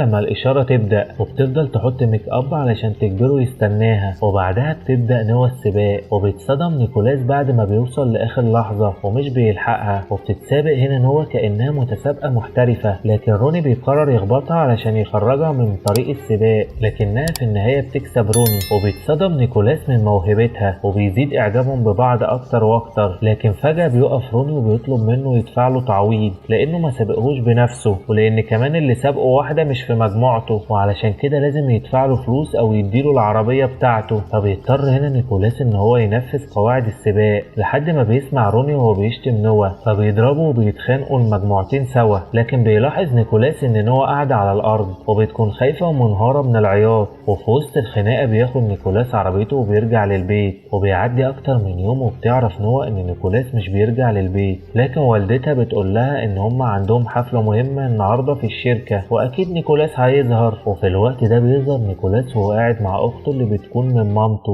لما الإشارة تبدأ، وبتفضل تحط make up علشان تجبره يستناها. وبعدها بتبدأ نوا السباق، وبيتصدم نيكولاس بعد ما بيوصل لآخر لحظة ومش بيلحقها. وبتتسابق هنا نوا كأنها متسابقة محترفة، لكن روني بيقرر يخبطها علشان يخرجها من طريق السباق، لكنها في النهاية بتكسب روني. وبيتصدم نيكولاس من موهبتها وبيزيد إعجابهم ببعض أكتر وأكتر. لكن فجأة بيقف روني وبيطلب منه يدفع له تعويض لأنه ما سابقهوش بنفسه، ولأن كمان اللي سابقه واحدة مش في مجموعته، وعلشان كده لازم يدفع له فلوس أو يديله العربية بتاعته. فبيضطر هنا نيكولاس إن هو ينفذ قواعد السباق لحد ما بيسمع روني وهو بيشتم نوا، فبيضربه وبيتخانقوا المجموعتين سوا. لكن بيلاحظ نيكولاس إن نوا قاعدة على الأرض وبتكون خايفة ومنهارة من العياط. وفي وسط الخناقة بياخد نيكولاس عربيته وبيرجع للبيت، وبيعدي أكتر من يوم وبتعرف نوا إن نيكولاس مش بيرجع للبيت، لكن والدتها بتقول لها إن هم عندهم حفلة مهمة النهاردة في الشركة وأكيد نيكولاس هيظهر. وفي الوقت ده بيظهر نيكولاس وهو قاعد مع أخته اللي بتكون من مامته،